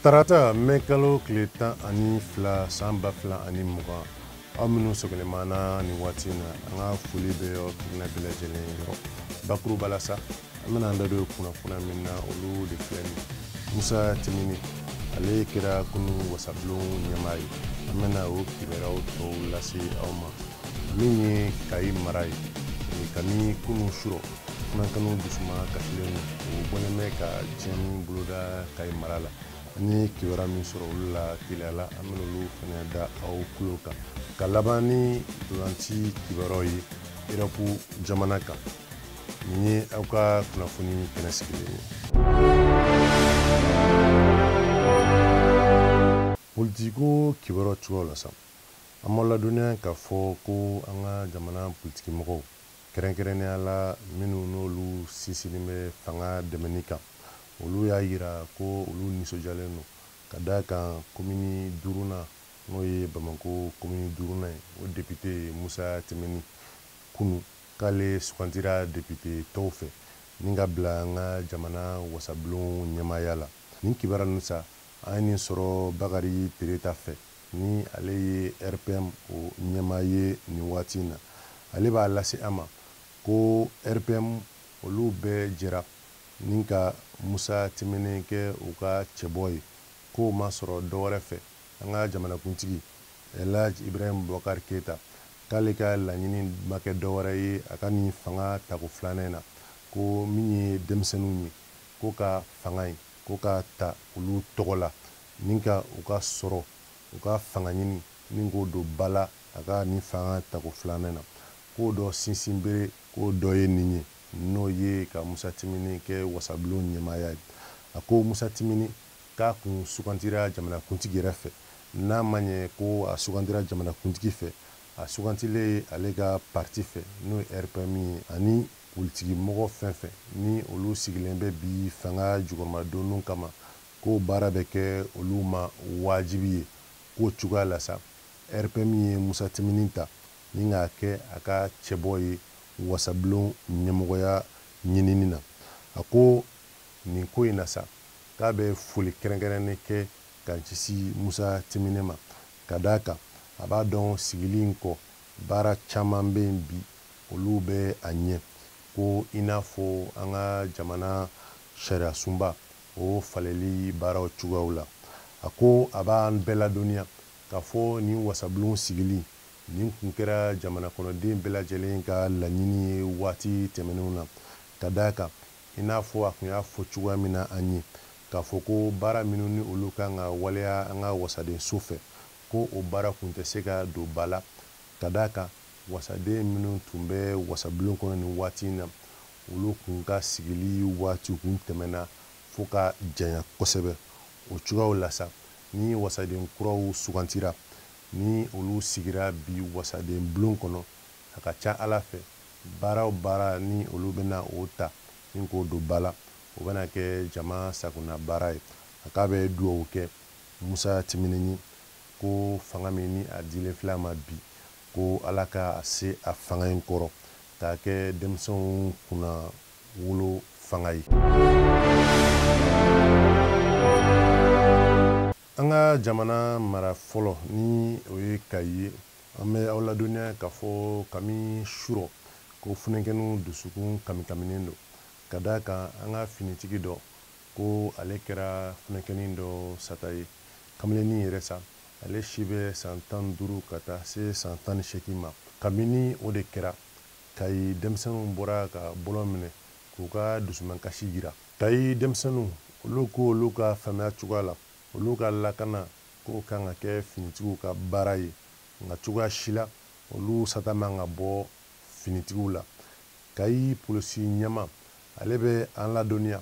Tarata mɛ kalo tile 12 san 2020, aw minnu sɔgɔlen b'an na nin waati in na, an ka foli bɛ yɔrɔ kelenna bɛɛ lajɛlen yɔrɔ. Bakuruba la sa, an bɛna an da don kunnafoniya min na, olu de filɛ nin ye. Musa Timini, ale kɛra kunun wasabulon ɲɛmaa ye. An bɛna o kibaruyaw tɔw lase aw ma. Min ye Kayi mara ye, kami kunun surɔ funankɛninw dusuma kasilen don, o bɔlen bɛ ka tiɲɛni boloda Kayi mara la. An ye kibaruya min sɔrɔ olu la teliya la, an bɛna olu fana da aw tulo kan. Ka laban ni ntolanci kibaruyaw ye Erɔpu jamana kan. Nin ye aw ka kunnafoni kɛnɛ sigilen ye. Politiko kibaruyaw cogoyaw la sa, an b'aw ladɔnniya k'a fɔ ko an ka jamana politikimɔgɔw, kɛrɛnkɛrɛnnenya la minnu n'olu sinsinnen bɛ fanga dɛmɛni kan, olu y'a yira ko olu nisɔndiyalen don ka d'a kan komini duurunan, n'o ye Bamakɔ komini duurunan ye, o député Musa Timini kunu k'ale sugandira député tɔw fɛ ni ka bila an ka jamana wasabulon ɲɛmaaya la. Nin kibaruya ninnu sa, an ye nin sɔrɔ Bakari Tereta fɛ, ni ale ye RPM o ɲɛmaa ye nin waati in na. Ale b'a lase an ma ko RPM olu bɛɛ jɛra ni ka Musa Timini kɛ u ka cɛbɔ ye, k'o ma sɔrɔ dɔwɛrɛ fɛ an ka jamanakuntigi Elhadj Ibrahim Boubacar Keita k'ale ka laɲini ma kɛ dɔwɛrɛ ye a ka nin fanga tako filanan in na, ko min ye denmisɛnninw ye, ko ka fanga in ko ka ta olu tɔgɔ la ni ka u ka sɔrɔ u ka fanga ɲini ni k'o don ba la a ka nin fanga tako filanan na, k'o dɔ sinsinbere k'o dɔ ye nin ye, n'o ye ka Musa Timini kɛ wasabulon ɲɛmaaya ye. A ko Musa Timini k'a kun sugandira jamanakuntigi yɛrɛ fɛ, n'a ma ɲɛ ko a sugandira jamanakuntigi fɛ, a sugantilen ale ka parti fɛ, n'o ye RPM ye, ani politiki mɔgɔ fɛn fɛn ni olu sigilen bɛ bi fanga jukɔrɔmadonniw kama, k'o baara bɛ kɛ olu ma wajibi ye. K'o cogoya la sa, RPM ye Musa Timini ta ni k'a kɛ a ka cɛbɔ ye wasabulon ɲɛmɔgɔya ɲinini na. A ko nin ko in na sa, k'a bɛ foli kɛrɛnkɛrɛnnen kɛ ka ci Musa Timini ma, ka d'a kan a b'a dɔn sigili in kɔ baara caman bɛ yen bi olu bɛ a ɲɛ, ko i n'a fɔ an ka jamana sariya sunba o faleli baaraw cogoyaw la. A ko a b'an bɛɛ ladɔnniya k'a fɔ nin wasabulon sigili nin kun kɛra jamana kɔnɔden bɛɛ lajɛlen ka laɲini ye waati tɛmɛnenw na, ka d'a kan i n'a fɔ a kun y'a fɔ cogoya min na an ye k'a fɔ ko baara minnu ni olu kan ka waleya an ka wasadenso fɛ, ko o baara kun tɛ se ka don ba la, ka d'a kan wasaden minnu tun bɛ wasabulon kɔnɔ nin waati in na, olu kun ka sigili waati kun tɛmɛna fo ka janya kosɛbɛ. O cogoyaw la sa, ni wasaden kuraw sugantira, ni olu sigira bi wasaden bulon kɔnɔ, a ka ca Ala fɛ baara o baara ni olu bɛna o ta ni k'o don ba la, o bɛna kɛ jama sakona baara ye. A k'a bɛ dugawu kɛ Musa Timini ye, ko fanga min ni a dilen filɛ a ma bi, ko Ala ka a se a fanga in kɔrɔ k'a kɛ denmisɛnw kunna wolo fanga ye. An ka jamana mara fɔlɔ ni o ye Kayi ye, an bɛ aw ladɔnniya k'a fɔ kami surɔ ko funankɛninw dusukun kamikaminen don, ka d'a kan an ka finitigi dɔ ko ale kɛra funankɛnin dɔ sata ye. Kamalennin yɛrɛ sa, ale si bɛ san 15 ka taa se san 18 ma. Kabini o de kɛra, Kayi denmisɛnninw bɔra ka bɔlɔn minɛ k'u ka dusumakasi jira. Kayi denmisɛnninw, olu ko olu ka faamuya cogoya la, olu ka lakana k'o kan ka kɛ finitigiw ka baara ye, nka cogoya si la olu sata man ka bɔ finitigiw la. Kayi polisi ɲɛmaa, ale bɛ an ladɔnniya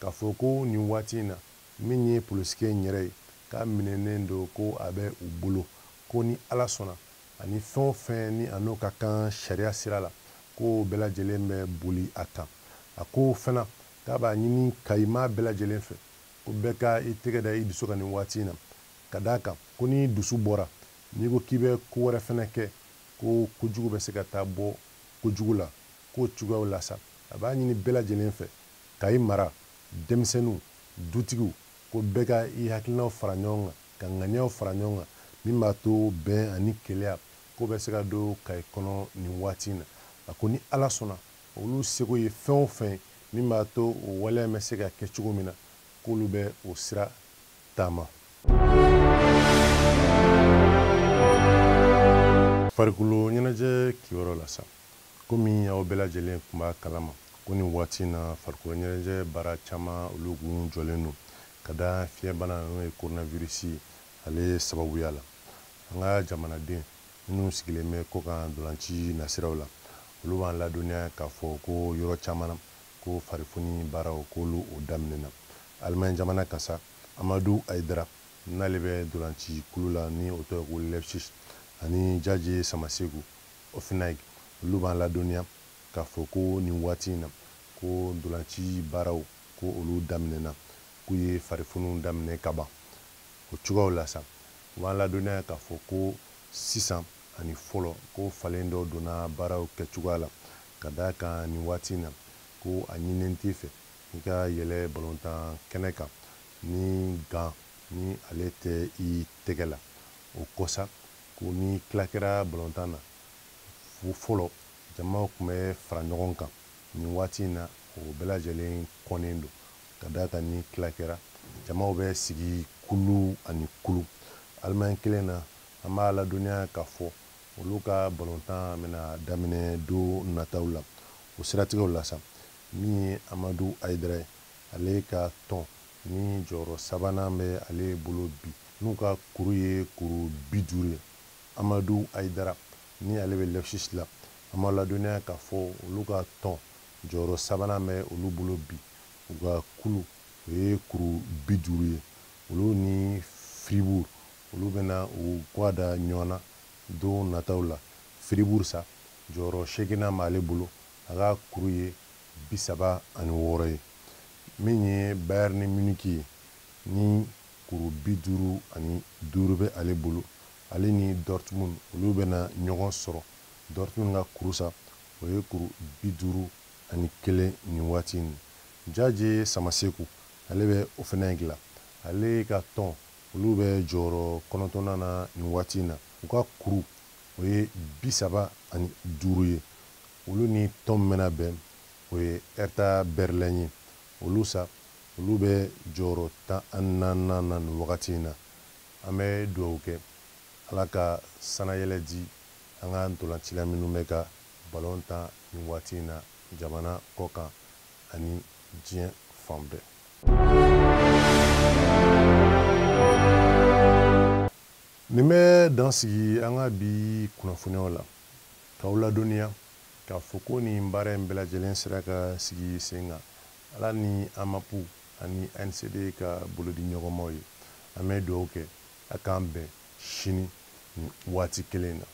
k'a fɔ ko nin waati in na, min ye polisikɛ in yɛrɛ ye, k'a minɛnen don ko a bɛ u bolo, ko ni Ala sɔnna ani fɛn o fɛn ni a n'o ka kan sariya sira la, k'o bɛɛ lajɛlen bɛ boli a kan. A ko fana k'a b'a ɲini Kayimaa bɛɛ lajɛlen fɛ ko bɛɛ ka i tɛgɛ da i dusu kan nin waati in na, ka d'a kan ko ni dusu bɔra, n'i ko k'i bɛ ko wɛrɛ fana kɛ, ko kojugu bɛ se ka taa bɔ kojugu la. K'o cogoyaw la sa, a b'a ɲini bɛɛ lajɛlen fɛ Kayi mara, denmisɛnninw, dutigiw, Ko bɛɛ ka i hakilinaw fara ɲɔgɔn kan, ka ŋaniyaw fara ɲɔgɔn kan, min b'a to bɛn ani kelenya ko bɛ se ka don Kayi kɔnɔ nin waati in na. A ko ni Ala sɔnna, olu seko ye fɛn o fɛn min b'a to o waleya bɛ se ka kɛ cogo min na, k'olu bɛ o sira taama. Farikolo ɲɛnajɛ kibaruyaw la sa, komi aw bɛɛ lajɛlen tun b'a kalama ko nin waati in na farikolo ɲɛnajɛ baara caman olu kun jɔlen don ka da fiɲɛbana n'o ye coronavirus ye ale sababuya la. An ka jamanaden minnu sigilen bɛ kɔkan ntolanci nasiraw la, olu b'an ladɔnniya k'a fɔ ko yɔrɔ caman na ko farifoni baaraw k'olu o daminɛna. Alimaɲi jamana kan sa, Amadu Ayidara n'ale bɛ ntolanci kulu la ni o tɔgɔ ko Leipzig, ani Jaje Samasegu Hoffenheim, olu b'an ladɔnniya k'a fɔ ko nin waati in na ko ntolanci baaraw ko olu daminɛna, k'u ye farifoniw daminɛ ka ban. O cogoyaw la sa, u b'an ladɔnniya k'a fɔ ko sisan ani fɔlɔ ko falen dɔw donna baaraw kɛcogoya la, ka d'a kan nin waati in na ko a ɲininen t'i fɛ i ka yɛlɛ balontan kɛnɛ kan ni gan ni ale tɛ i tɛgɛ la. O kɔsa ko ni tila kɛra balontan na, fɔlɔ jamaw tun bɛ fara ɲɔgɔn kan, nin waati in na o bɛɛ lajɛlen kɔnnen don, ka d'a kan ni tila kɛra jamaw bɛ sigi kulu ani kulu. Alimaɲi kelen na, an b'a ladɔnniya k'a fɔ olu ka balontan bɛna daminɛ don nataw la. O siratigɛw la sa, min ye Amadu Ayidara ye, ale ka tɔn ni jɔyɔrɔ sabanan bɛ ale bolo bi, n'u ka kuru ye kuru 50 ye. Amadu Ayidara ni ale bɛ Leipzig la, an b'a ladɔnniya k'a fɔ olu ka tɔn jɔyɔrɔ sabanan bɛ olu bolo bi, u ka kulu o ye kuru 50 ye. Olu ni Fribourg olu bɛna u kɔ da ɲɔgɔn na don nataw la. Fribourg sa, jɔyɔrɔ seeginnan b'ale bolo, a ka kuru ye 36 ye. Min ye Bayern Munich ye ni kuru 55 bɛ ale bolo, ale ni Dortmund olu bɛna ɲɔgɔn sɔrɔ. Dortmund ka kuru sa, o ye kuru 51 nin waati in. Jaje Samaseku ale bɛ Hoffenheim la, ale ka tɔn olu bɛ jɔyɔrɔ kɔnɔntɔnnan na nin waati in na, u ka kuru o ye 35 ye. Olu ni tɔn min bɛna bɛn o ye Hertha Berlin ye, olu sa olu bɛ jɔyɔrɔ 14nan na nin wagati in na. An bɛ dugawu kɛ Ala ka sanayɛlɛ di an ka ntolancila minnu bɛ ka balon tan nin waati in na jamana kɔ kan ani diɲɛ fan bɛɛ. Nin bɛ dan sigi an ka bi kunnafoniyaw la, k'aw ladɔnniya k'a fɔ ko nin baara in bɛɛ lajɛlen sera ka sigi sen kan Ala ni AMAPU ani ANCD ka bolodi ɲɔgɔnmaw ye. An bɛ dugawu kɛ a k'an bɛn sini nin waati kelen na.